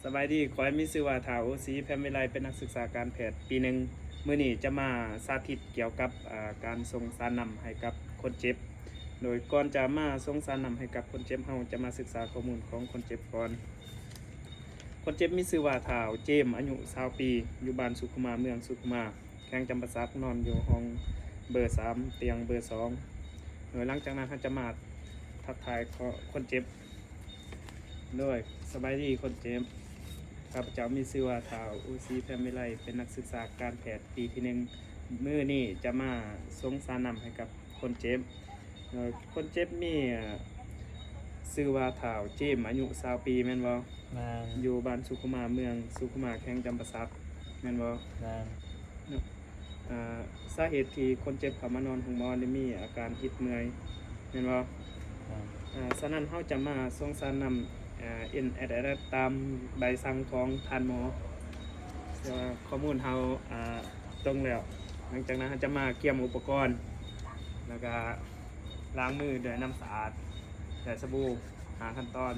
ສະບາຍດີ, ຂ້ອຍມີຊື່ວ່າ ທ້າວ ໂອຊີ ແພມວິໄລ, ເປັນນັກສຶກສາການແພດປີໜຶ່ງ. ມື້ນີ້ຈະມາສາທິດກ່ຽວກັບ ອາ ການສົ່ງສານນ້ຳໃຫ້ກັບຄົນເຈັບ. ໂດຍກ່ອນຈະມາສົ່ງສານນ້ຳໃຫ້ກັບຄົນເຈັບ, ເຮົາຈະມາສຶກສາຂໍ້ມູນຂອງຄົນເຈັບກ່ອນ. ຄົນເຈັບມີຊື່ວ່າ ທ້າວ ເຈມ ອາຍຸ ຊາວ ປີ, ຢູ່ບ້ານສຸຂຸມາ, ເມືອງສຸຂຸມາ, ແຂວງຈຳປາສັກ, ນອນຢູ່ຫ້ອງເບີ ສາມ, ຕຽງເບີ ສອງ. ໂດຍຫຼັງຈາກນັ້ນ ເຮົາຈະມາທັກທາຍຄົນເຈັບ. ໂດຍ ສະບາຍດີຄົນເຈັບ, ຂ້າພະເຈົ້າມີຊື່ວ່າ ທ້າວ ໂອຊີ ແພມວິໄລ, ເປັນນັກສຶກສາການແພດປີທີໜຶ່ງ. ມື້ນີ້ຈະມາສົ່ງສານນ້ຳໃຫ້ກັບຄົນເຈັບ. ໂດຍຄົນເຈັບມີ ເອີ ຊື່ວ່າ ທ້າວ ເຈມ ອາຍຸ ຊາວ ປີ ແມ່ນບໍ່? ແມ່ນ. ຢູ່ບ້ານສຸຂຸມາ, ເມືອງສຸຂຸມາ, ແຂວງຈຳປາສັກ ແມ່ນບໍ່? ແມ່ນ. ອາ ສາເຫດທີ່ຄົນເຈັບເຂົ້າມານອນໂຮງໝໍນີ້ມີອາການອິດເມື່ອຍ ແມ່ນບໍ່? ແມ່ນ. ອາ ສະນັ້ນເຮົາຈະມາສົ່ງສານນ້ຳ ອາ ເອັນ ແອັດ ແອັດ ຕາມໃບສັ່ງຂອງທ່ານໝໍ. ແຕ່ວ່າຂໍ້ມູນເຮົາ ອາ ຕົງແລ້ວ. ຫຼັງຈາກນັ້ນເຮົາຈະມາກຽມອຸປະກອນ ແລ້ວກະລ້າງມືດ້ວຍນ້ຳສະອາດ ແລະ ສະບູ. ຫ້າຂັ້ນຕອນ.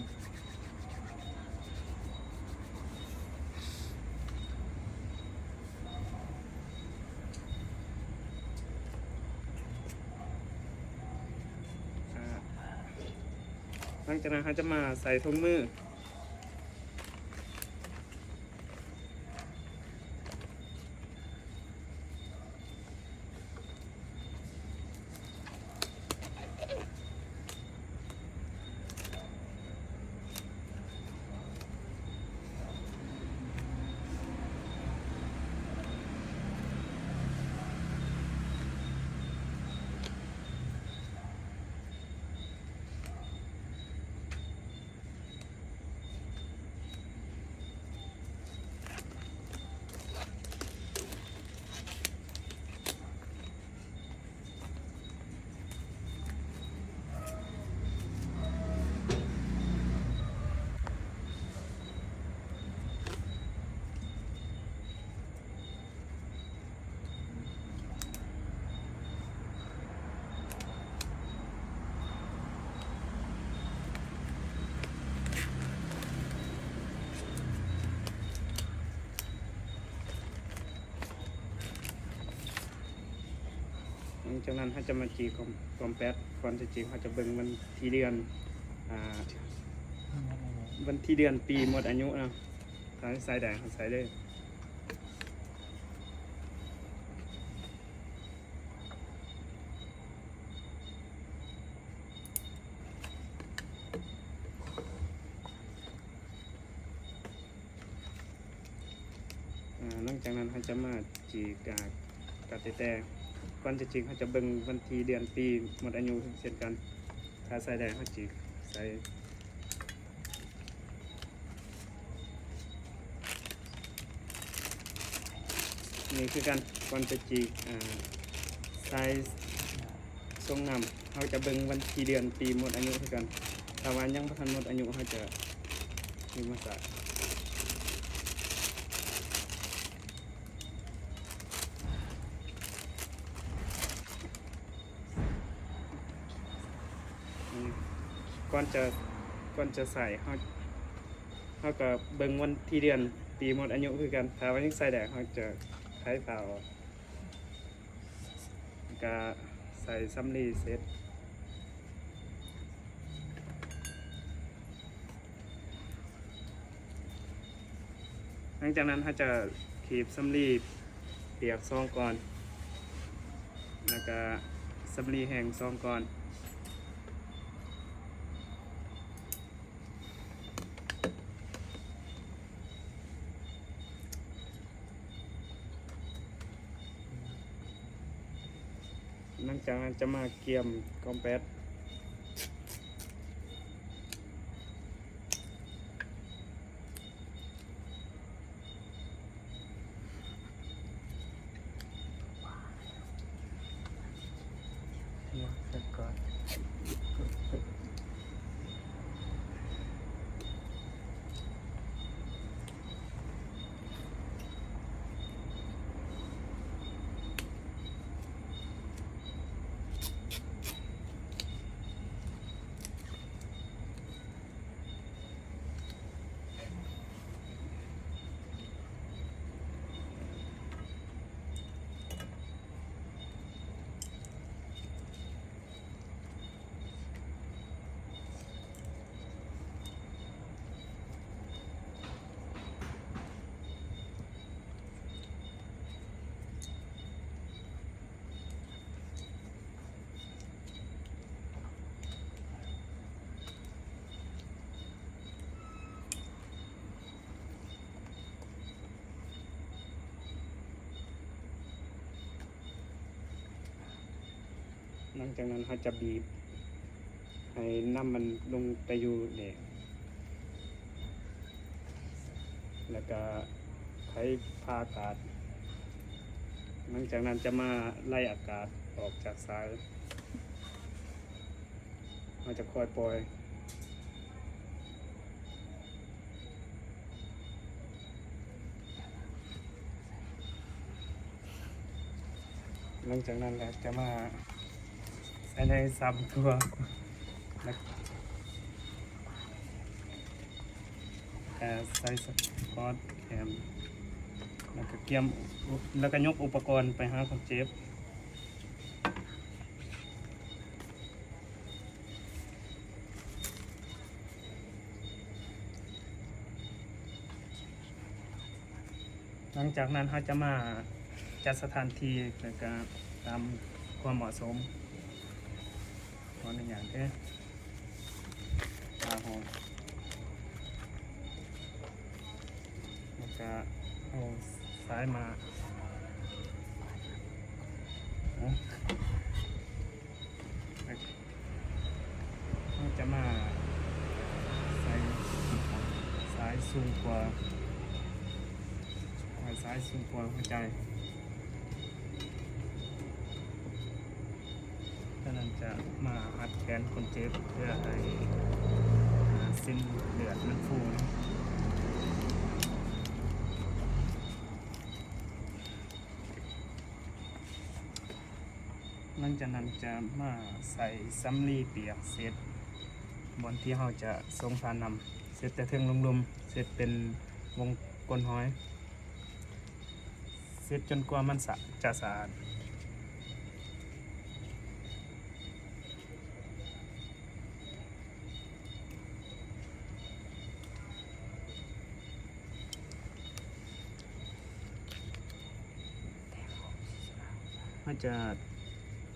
ອາ ຫຼັງຈາກນັ້ນເຮົາຈະມາໃສ່ຖົງມື. ຫຼັງຈາກນັ້ນເຮົາຈະມາຈີກອມ ກອມແປດ. ກ່ອນຈະຈີກເຮົາຈະເບິ່ງວັນທີເດືອນ ອາ ວັນທີເດືອນປີໝົດອາຍຸເນາະ. ຖ້າໃສ່ໄດ້ເຮົາໃສ່ເລີຍ. ອາ ຫຼັງຈາກນັ້ນເຮົາຈະມາຈີກ ອາ ກາເຕແຕ. ກ່ອນຈະຈີກເຮົາຈະເບິ່ງວັນທີເດືອນປີໝົດອາຍຸເຊັ່ນກັນ. ຖ້າໃສ່ໄດ້ເຮົາຈີກໃສ່. ນີ້ຄືກັນ, ກ່ອນຈະຈີກ ອາ ສາຍສົ່ງນ້ຳ ເຮົາຈະເບິ່ງວັນທີເດືອນປີໝົດອາຍຸຄືກັນ. ຖ້າວ່າຍັງບໍ່ທັນໝົດອາຍຸ ເຮົາຈະດຶງມາໃສ່. ອືມ ກ່ອນຈະ ກ່ອນຈະໃສ່ ເຮົາ ເຮົາກໍເບິ່ງວັນທີເດືອນປີໝົດອາຍຸຄືກັນ. ຖ້າວ່າຍັງໃສ່ໄດ້ ເຮົາຈະໄຂຜ້າອອກ ກະໃສ່ສຳລີເສັດ. ຫຼັງຈາກນັ້ນເຮົາຈະຖີບສຳລີປຽກສອງກ້ອນ ແລ້ວກະສຳລີແຫ້ງສອງກ້ອນ. ຫຼັງຈາກນັ້ນຈະມາກຽມກອມແປດ. ກຽມສະກ່ອນ. ອ ຫຼັງຈາກນັ້ນເຮົາຈະບີບໃຫ້ນ້ຳມັນລົງໄປຢູ່ນີ້ ແລ້ວກະໄຂຜ່າອາກາດ. ຫຼັງຈາກນັ້ນຈະມາໄລ່ອາກາດອອກຈາກສາຍ. ເຮົາຈະຄ່ອຍປ່ອຍ. ຫຼັງຈາກນັ້ນແລ້ວຈະມາໃສ່ໃນສາມຕົວ ແລ້ວກະໃສ່ສະກອດແຄມ ແລ້ວກະກຽມ ແລ້ວກະຍົກອຸປະກອນໄປຫາຄົນເຈັບ. ຫຼັງຈາກນັ້ນເຮົາຈະມາຈັດສະຖານທີ່ ແລ້ວກະຕາມຄວາມເໝາະສົມ. ຂໍອະນຸຍາດເດີ ຜ້າຫົ່ມ ແລ້ວກະເອົາສາຍມາ ເຮົາຈະມາໃສ່ສາຍສູງກວ່າ ໃສ່ສາຍສູງກວ່າຫົວໃຈ. ຈາກນັ້ນຈະມາຮັດແຂນຄົນເຈັບ ເພື່ອໃຫ້ ອ່າ ເສັ້ນເລືອດມັນຟູເນາະ. ຫຼັງຈາກນັ້ນຈະມາໃສ່ສຳລີປຽກເຊັດ ບ່ອນທີ່ເຮົາຈະສົ່ງຜ່ານນ້ຳ ເຊັດແຕ່ເທິງລົງລຸ່ມ ເຊັດເປັນວົງກົ້ນຫອຍ ເຊັດຈົນກວ່າມັນສະ ຈະສະອາດ. ເຮົາຈະ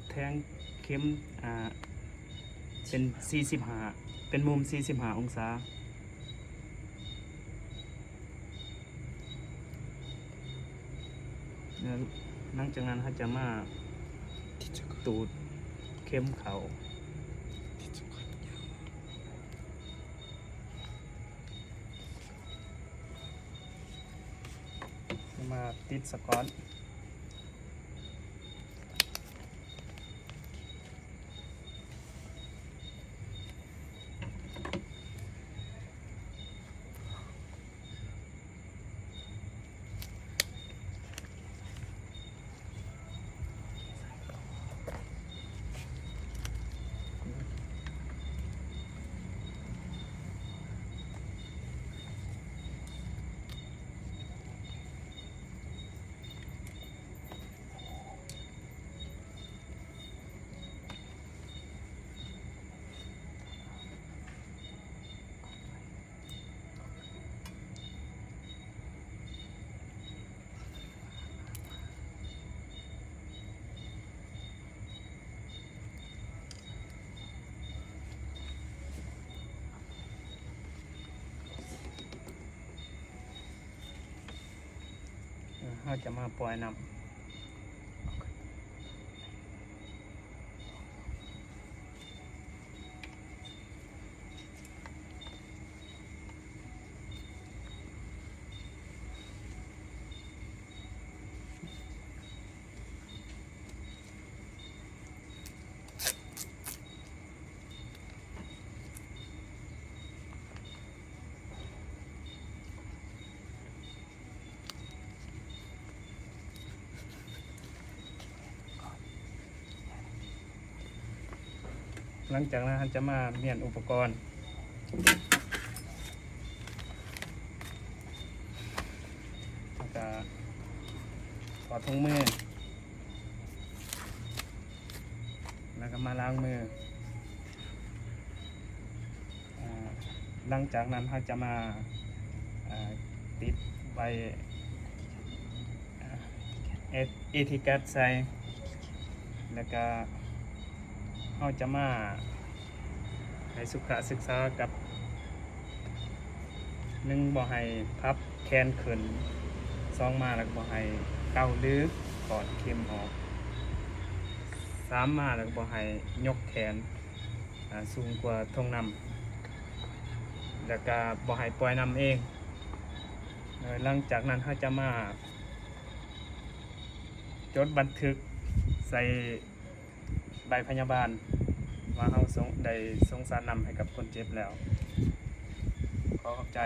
ແທງເຂັມ ອ່າ ເປັນສີ່ສິບຫ້າ ເປັນມຸມສີ່ສິບຫ້າອົງສາ. ແລ້ວຫຼັງຈາກນັ້ນເຮົາຈະມາຕູດເຂັມເຂົ້າ ມາຕິດສະກອດ. ເຮົາຈະມາປ່ອຍນ້ຳ. ຫຼັງຈາກນັ້ນເຮົາຈະມາມ້ຽນອຸປະກອນ ແລ້ວກະຖອດຖົງມື ແລ້ວກະມາລ້າງມື. ອາ ຫຼັງຈາກນັ້ນເຮົາຈະມາ ອາ ຕິດໃບ ອາ ເອ ເອຕິເກັດໃສ່ ແລ້ວກະເຮົາຈະມາໃຫ້ສຸຂະສຶກສາກັບ ໜຶ່ງ ບໍ່ໃຫ້ພັບແຂນຂຶ້ນ, ສອງ ມາແລ້ວກໍບໍ່ໃຫ້ເກົາ ຫຼື ຖອດເຂັມອອກ, ສ ຕາມມາ ແລ້ວກໍບໍ່ໃຫ້ຍົກແຂນ ອ່າ ສູງກວ່າຖົງນ້ຳ ແລ້ວກໍບໍ່ໃຫ້ປ່ອຍນ້ຳເອງ. ເອີ ຫຼັງຈາກນັ້ນເຮົາຈະມາຈົດບັນທຶກໃສ່ໃບພະຍາບານ ວ່າເຮົາສົ່ງ ໄດ້ສົ່ງສານນ້ຳໃຫ້ກັບຄົນເຈັບແລ້ວ. ຂໍຂອບໃຈ.